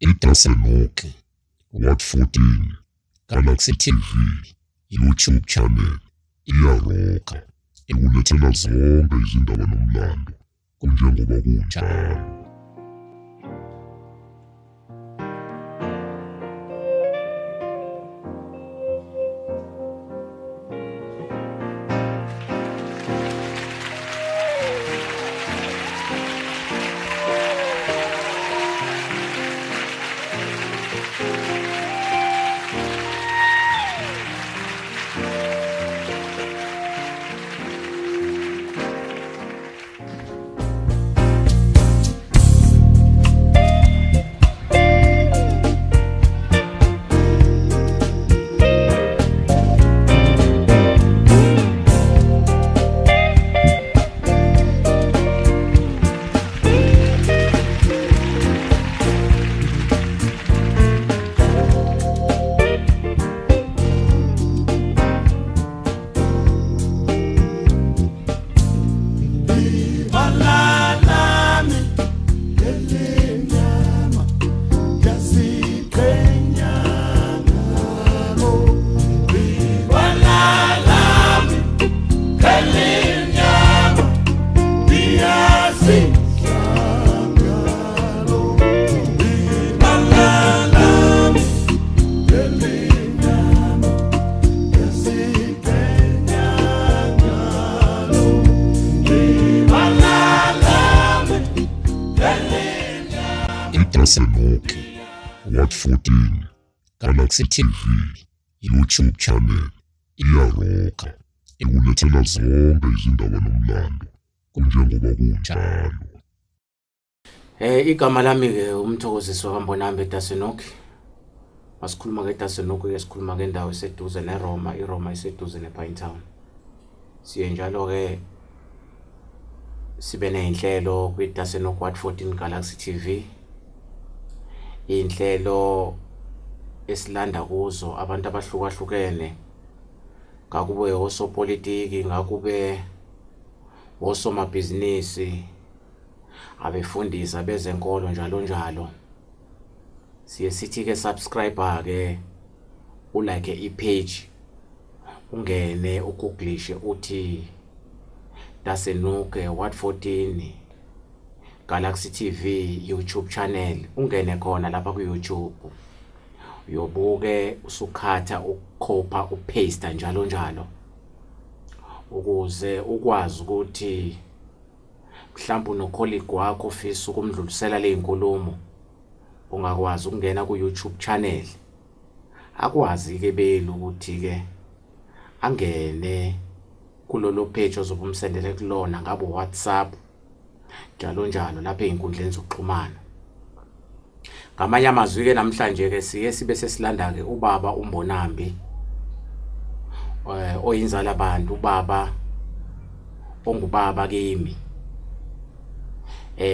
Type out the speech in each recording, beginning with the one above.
iDasenoke, Ward 14, Galaxy TV, YouTube channel, iyaroka, ikulethela zonke izindaba nomlando, kunjengoba kunjalo. iDasenoke, Ward 14, Galaxy TV, YouTube channel, iyaroka, ikulethela zonke izindaba nomlando, kunjengoba kunjalo. Igama lami ke uMthokozisi wakaMbonambi eDasenoke. Masikhuluma ngeDasenoke ke sikhuluma ngendawo eseduze neRoma, iRoma iseduze nePinetown. Siye njalo ke sibe nezinhlelo kwiDasenoke Ward 14 Galaxy TV. Inhlelo esilanda kuzo abantu abahlukahlukene, ngakube osopolitiki, ngakube osomabhizinisi, abefundisi, abezenkolo, njalo njalo. Siye sithi ke subscribe ke, ulike i-page, ungene ugooglishe uthi Dasenoke Ward 14 Galaxy TV YouTube channel, ungene khona lapha ku YouTube, uyobuke usukhatha ukukhopha upaste njalo njalo, ukuze ukwazi ukuthi mhlawumbe unocolleague wakho ofisa ukumdlulisela le inkulumo, ungakwazi ukungena ku YouTube channel, akwazi ke belu ukuthi ke angene kulolo page ozobumsendele kulona, ngabo WhatsApp njalo njalo lapha einkundleni zokuxhumana. Ngamanye amazwi ke namhlanje ke siye sibe sesilanda ke ubaba uMbonambi, oyinzala abantu, ubaba ongubaba kimi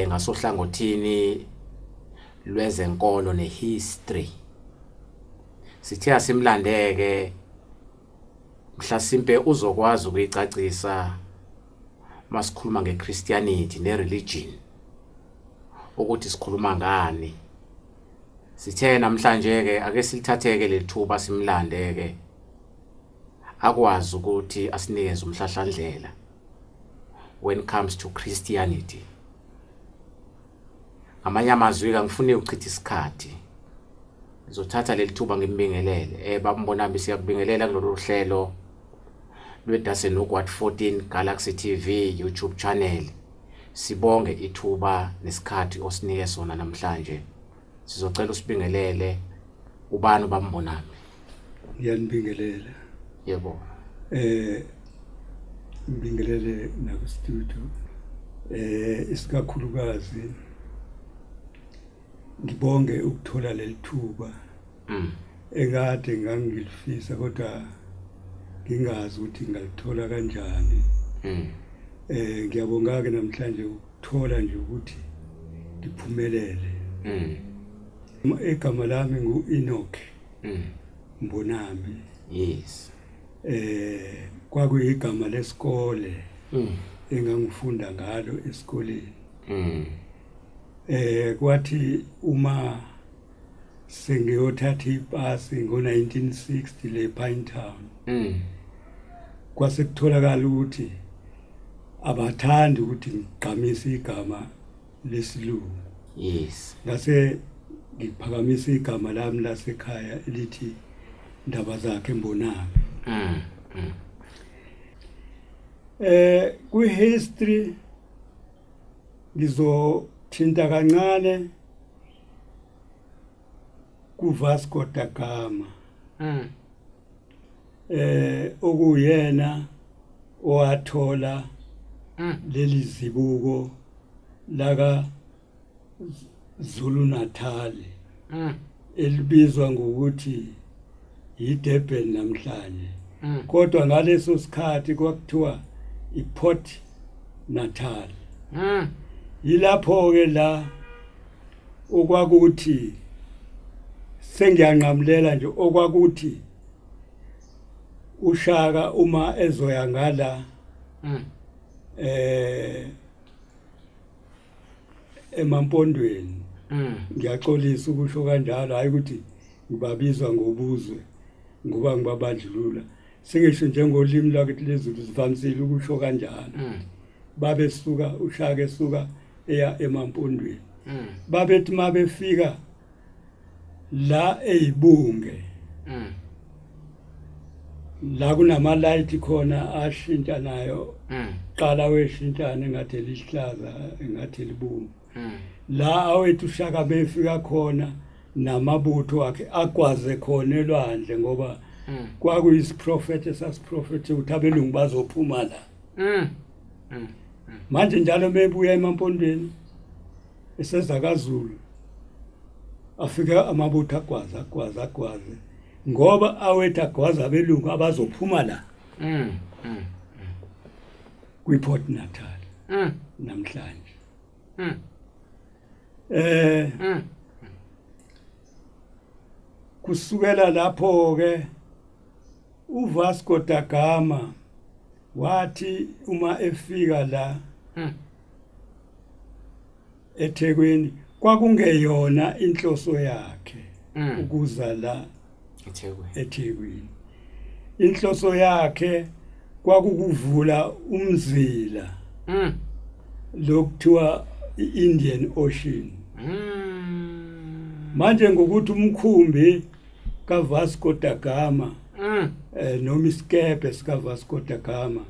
ngasohlangothini lwezenkolo nehistory. Sithe asimlandeke mhlasimpe uzokwazi ukuyicacisa masikhuluma ngeChristianity nereligion ukuthi sikhuluma ngani. Sithe namhlanje ke ake silithatheke lethuba simlandeke akwazi ukuthi asinikeze umhlahlandlela when it comes to Christianity. Ngamanye amazwi angifuni ukuchitha isikhathi, ngizothatha leli thuba ngimbingelele. BabMbonambi, siyakubingelela kulolu hlelo lweDasenoke Ward 14 Galaxy TV YouTube channel. Sibonge ithuba nesikhathi osinike sona namhlanje. Sizocela usibingelele. Ubani uBabMbonambi? Ngiyanibingelela. Yebo. Ngibingelele naku studio. Isikakhulukazi ngibonge ukuthola leli thuba. Ekade ngangilifisa kodwa ngingazi ukuthi ngalithola kanjani. Ngiyabonga ke namhlanje ukuthola nje ukuthi ngiphumelele. Igama lami ngu-Enoch Mbonambi. Yes. Kwakuyigama lesikole engangifunda ngalo esikoleni. Kwathi uma Sengiyothatha ipasi ngo-1960 le Pinetown. Kwase kutholakala ukuthi abathandi ukuthi ngigqamise igama lesilungu. Yes. Ngase ngiphakamisa igama lami lasekhaya elithi Ndabazakhe Mbonambi. Kwi-history ngizothinta kancane kuVasco da Gama. Okuyena owathola leli zibuko laka Zulu Natal elibizwa ngokuthi yiDurban namhlanje. Kodwa ngaleso sikhathi kwakuthiwa iPort Natal. Yilapho ke la okwakuthi sengiyanqamulela nje okwakuthi uShaka uma ezoya ngala emampondweni. Ngiyaxolisa ukusho kanjalo, hayi ukuthi ngibabizwa ngobuzwe ngoba ngibabandlulula. Singisho njengolimi lwakithi lezulu sivamisile ukusho kanjalo. Babesuka uShaka esuka eya emampondweni. Babethi mabefika la eyibunge la kunamalayithi khona ashintshanayo, qala weshintshana engathi elihlaza engathi libomvu. La awethu uShaka befika khona namabutho akhe agwaze khona elwandle ngoba kwakuyisiprofetho esasiprofethe ukuthi abelungu bazophuma la. Manje njalo mebuya emampondweni eseza kaZulu afika amabutho agwaze agwaze agwaze ngoba awethu agwaza abelungu abazophuma la kwiPort Natal namhlanje. Kusukela lapho ke uVasco da Gama wathi uma efika la eThekwini kwakungeyona inhloso yakhe ukuza la eThekwini. Inhloso yakhe kwakukuvula umzila lokuthiwa i-Indian Ocean. Manje ngokuthi umkhumbi kaVasco da Gama noma isikebhe sikaVasco da Gama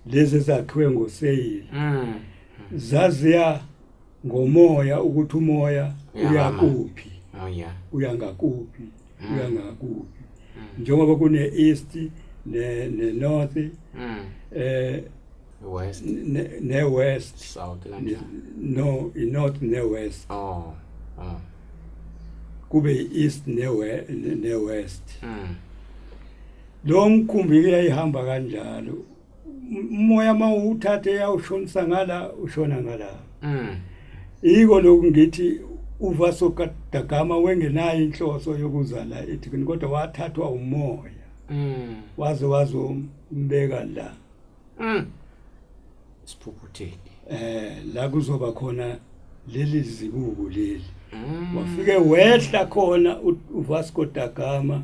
lezi ezakhiwe ngoseyili zaziya ngomoya ukuthi umoya uyakuphi, uya ngakuphi, uya ngakuphi. Njengoba kune east ne north west ne west, south kanjani, no i north ne west, kube east ne west. Lo mkhumbi uyayihamba kanjalo, umoya mawuthathe yawushonisa ngala ushona ngala. Iko lokhu ngithi uVasco da Gama wengenayo inhloso yokuzala eThekwini kodwa wathathwa umoya waze wazombeka la Siphuphutheni la kuzoba khona leli zibuko leli. Wafike wehla khona uVasco da Gama,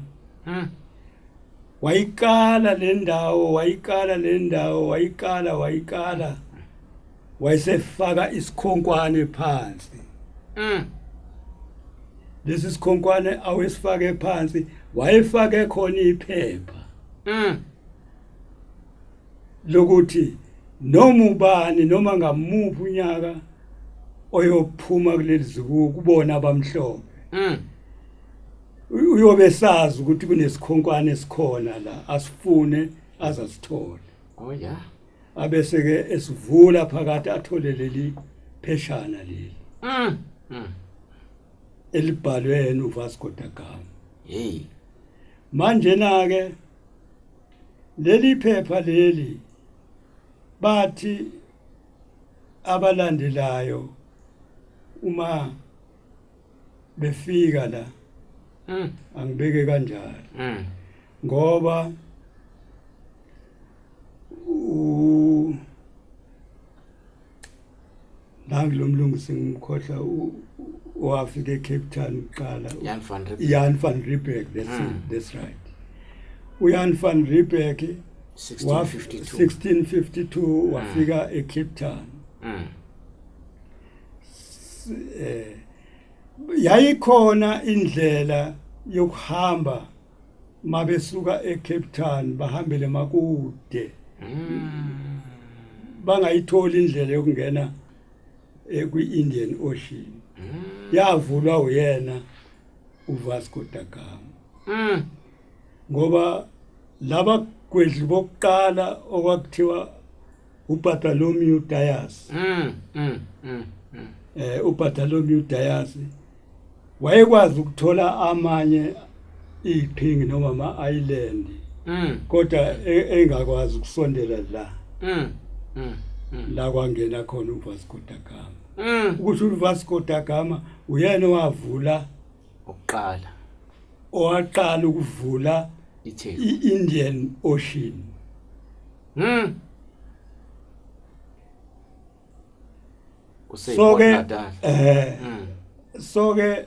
wayikala le ndawo, wayikala le ndawo, wayikala wayikala, wayesefaka isikhonkwane phansi. Lesi sikhonkwane awesifake phansi wayefake khona iphepha lokuthi noma ubani noma ngamuphi unyaka oyophuma kuleli zibuko kubona abamhlophe uyobe sazi ukuthi kunesikhonkwane esikhona la asifune azasithole. Oh yeah. Abese ke esivula phakathi athole leli pheshana leli elibhalwe yena uVasco da Gama. Hey. Manje na ke leli phepha leli bathi abalandelayo uma befika la angibeke kanjalo ngoba nangi lo mlungu sengimkhohlwa owafika eCape Town uqala? Jan van Riebeeck. Jan van Riebeeck, that's it, that's right. uJan van Riebeeck 1652. 1652 wafika eCape Town. Yayikhona indlela yokuhamba mabesuka eCape Town bahambele makude, bangayitholi indlela yokungena kwi-Indian Ocean. Yavulwa uyena uVasco da Gama, ngoba laba gwedli bokuqala okwakuthiwa uBartholomew Dias, uBartholomew Dias wayekwazi ukuthola amanye iqhingi noma ama-island, kodwa engakwazi ukusondela la la kwangena khona uVasco da Gama. Ukuthi uVasco da Gama uyena owavula oqala owaqala ukuvula i-Indian Ocean. So-ke so-ke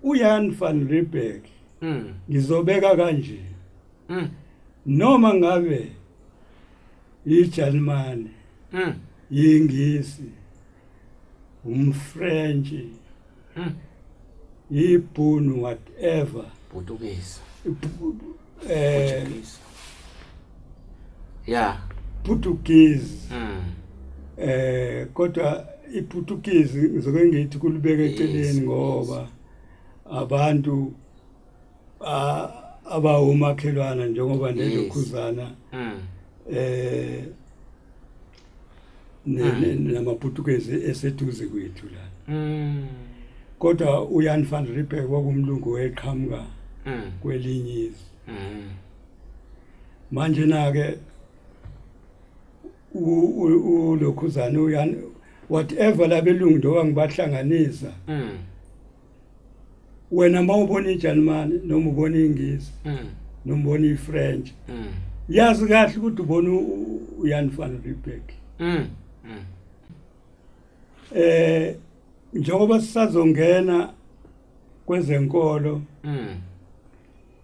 uJan van Riebeeck ngizobeka kanje, noma ngabe iJalimane, iNgisi, umFrench, iBhunu, whatever, Portuguese, yeah, Portuguese, kodwa iPortuguese ngizoke ngithi kulibeka eceleni ngoba abantu abawumakhelwana njengoba nelokhuzana namaPortuguese eseduze kwethu la. Kodwa uJan van Riebeeck kwakumlungu weqhamuka kwelinye izwe. Manje na ke ulokhuzana uJan whatever labelungu ndoba ngibahlanganisa, wena mawubona iJalimane noma ubona iNgisi noma ubona iFrench, yazi kahle ukuthi ubona uJan van Riebeeck. Njengoba sisazongena kwezenkolo,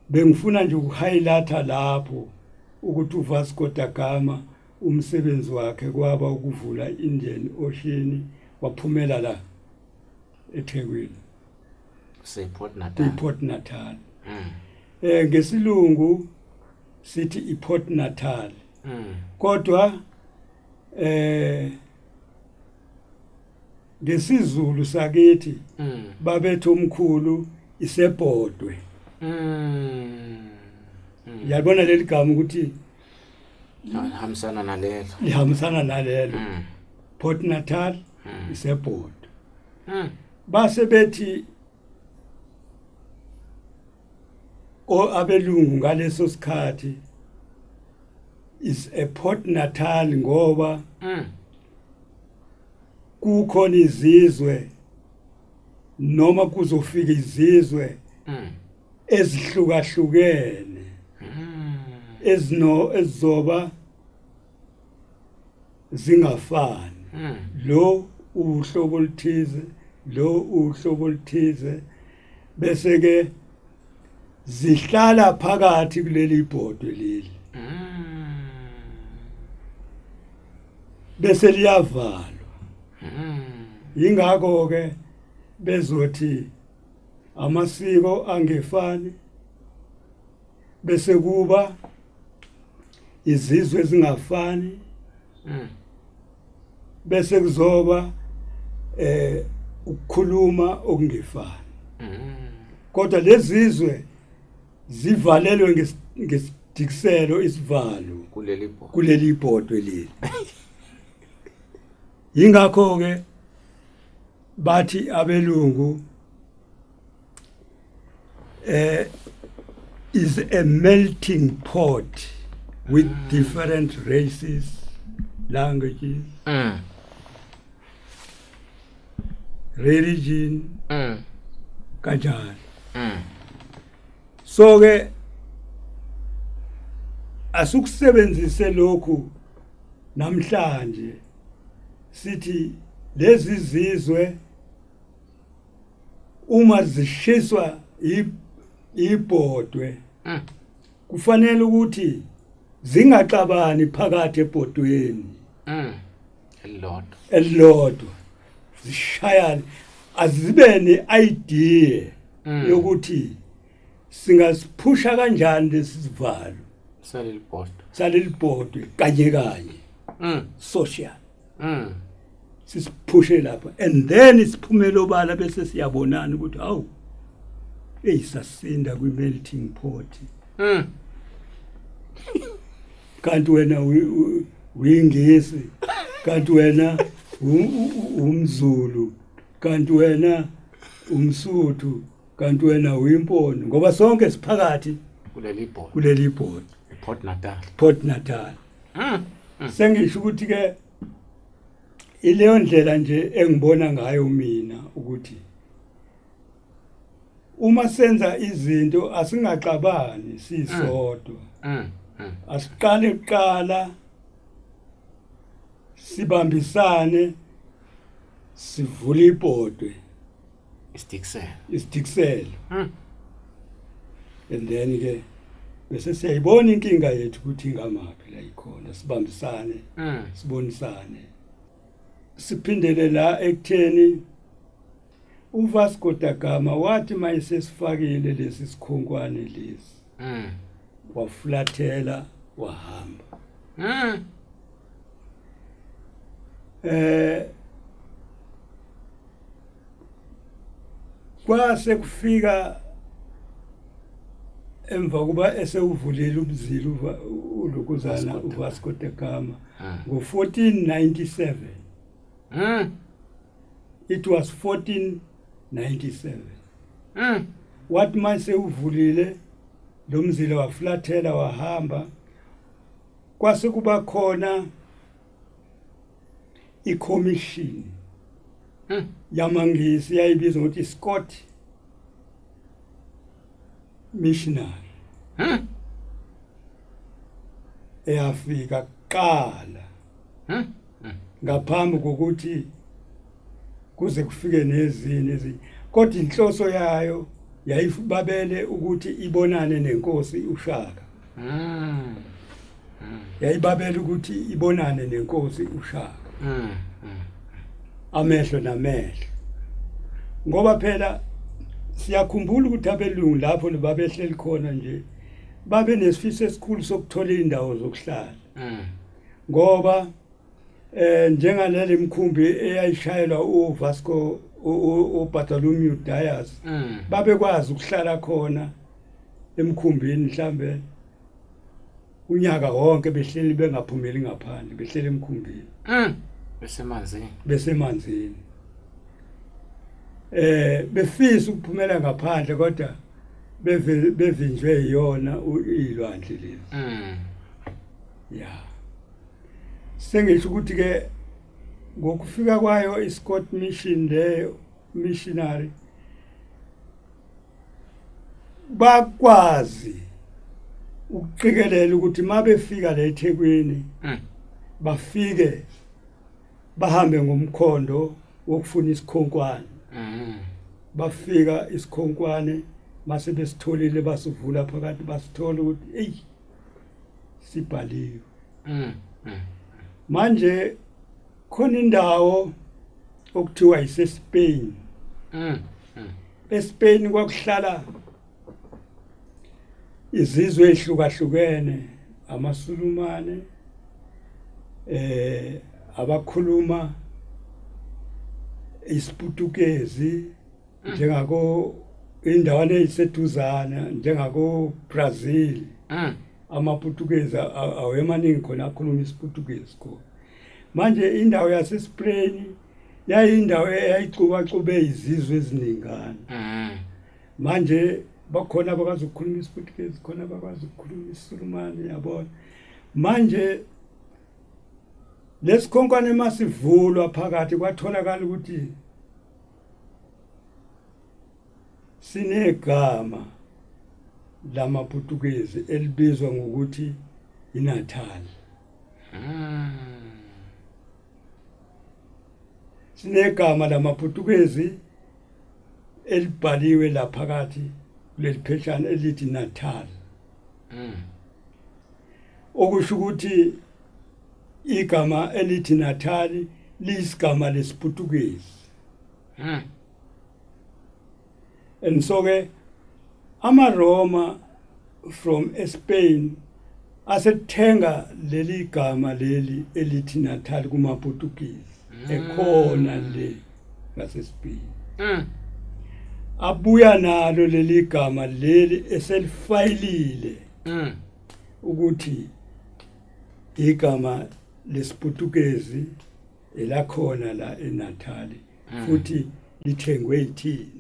bengifuna nje ukuhighlighta lapho ukuthi uVasco da Gama umsebenzi wakhe kwaba ukuvula Indian Ocean, waphumela la eThekwini, sePort Natal. iPort Natal. Ngesilungu sithi iPort Natal. Kodwa ngesizulu sakithi babethe omkhulu isebhodwe. Yabona leli gama ukuthi lihambisana nalelo, lihambisana nalelo. Port Natal, isebhodwe. Base bethi abelungu ngaleso sikhathi is a Port Natal ngoba kukhona izizwe noma kuzofika izizwe ezihlukahlukene ezizoba zingafani. Lo uhlobo oluthize, lo uhlobo oluthize, bese ke zihlala phakathi kuleli bhodwe leli, bese liyavalwa. Yingakho ke bezothi amasiko angefani, bese kuba izizwe ezingafani, bese kuzoba ukukhuluma okungefani. Kodwa lezizwe zivalelwe ngesidikiselo isivalo kuleli bhodwe leli. Yingakho ke bathi abelungu is a melting pot with different races, languages, religion, kanjalo. So ke asukusebenzise lokhu namhlanje sithi lezi zizwe Uma zishiswa ibhodwe, kufanele ukuthi zingaxabani phakathi ebhodweni elilodwa, zishayane, azibe ne-idea yokuthi singasiphusha kanjani lesi sivalo saleli bhodwe kanye kanye, social, sisiphushe lapha, and then siphumele obala, bese siyabonana ukuthi hawu, eyisasinda kwi-melting pot. Kanti wena uyingisi, kanti wena umZulu, kanti wena umSuthu, kanti wena uyimpondo, ngoba sonke siphakathi kuleli bhodwe, Port Natal, Port Natal. Sengisho ukuthi ke ileyo ndlela nje engibona ngayo mina ukuthi uma senza izinto asingaxabani sisodwa, asiqale kuqala sibambisane, sivule ibhodwe, isitikselo, and then ke bese siyayibona inkinga yethu ukuthi ingamaphi la ikhona, sibambisane, sibonisane, siphindele la ekutheni uVasco da Gama wathi mayesesifakile lesi sikhonkwane lesi, waflathela wahamba. Kwase kufika emva kuba esewuvulile umzila ulokuzana uVasco da Gama ngo-1497. It was 1497. Wathi mase uvulile lo mzila waflathela wahamba, kwase kuba khona i-commission yamaNgisi yayibizwa ukuthi Scott Missionary, eyafika kuqala ngaphambi kokuthi kuze kufike nezinye ezinye, kodwa inhloso yayo yayibabele ukuthi ibonane nenkosi uShaka. Yayibabele ukuthi ibonane nenkosi uShaka, amehlo namehlo, ngoba phela siyakhumbula ukuthi abelungu lapho babehleli khona nje babe nesifiso esikhulu sokuthola indawo zokuhlala, ngoba njengaleli mkhumbi eyayishayelwa uVasco uBartholomew Dias, babekwazi ukuhlala khona emkhumbini mhlambe unyaka wonke behleli bengaphumeli ngaphandle, behleli emkhumbini, besemanzini, befisa ukuphumela ngaphandle kodwa bevinjwe iyona ilwandle lezi. Ya, sengisho ukuthi ke ngokufika kwayo iScott Mission le missionary bakwazi ukuqikelela ukuthi mabefika la eThekwini bafike bahambe ngomkhondo wokufuna isikhonkwane. Bafika isikhonkwane mase besitholile, basivula phakathi, basithola ukuthi ey sibhaliwe. Manje khona indawo okuthiwa iseSpain. eSpain kwakuhlala izizwe ezihlukahlukene, amaSulumane, abakhuluma isiPutukezi, njengako indawana eziseduzana njengako Brazil. AmaPutukezi awemaningi khona, akhuluma isiPutukezi khona. Manje indawo yaseSpain yayindawo eyayixubaxube izizwe eziningana. Manje bakhona abakwazi ukukhuluma isiPutukezi, khona abakwazi ukukhuluma isiSulumane, yabona. Manje lesikhonkwane masivulwa phakathi kwatholakala ukuthi sinegama lamaPutukezi elibizwa ngokuthi iNatal. Sinegama lamaPutukezi elibhaliwe la phakathi kuleli pheshana elithi Natal. Okusho ukuthi igama elithi Natal liyisigama lesiPutukezi. And so ke amaRoma from Spain asethenga leli gama leli elithi Natal kumaPortuguese ekhona le ngaseSpain. Abuya nalo leli gama leli eselifayilile ukuthi igama lesiPutukezi elakhona la eNatal futhi lithengwe yithina.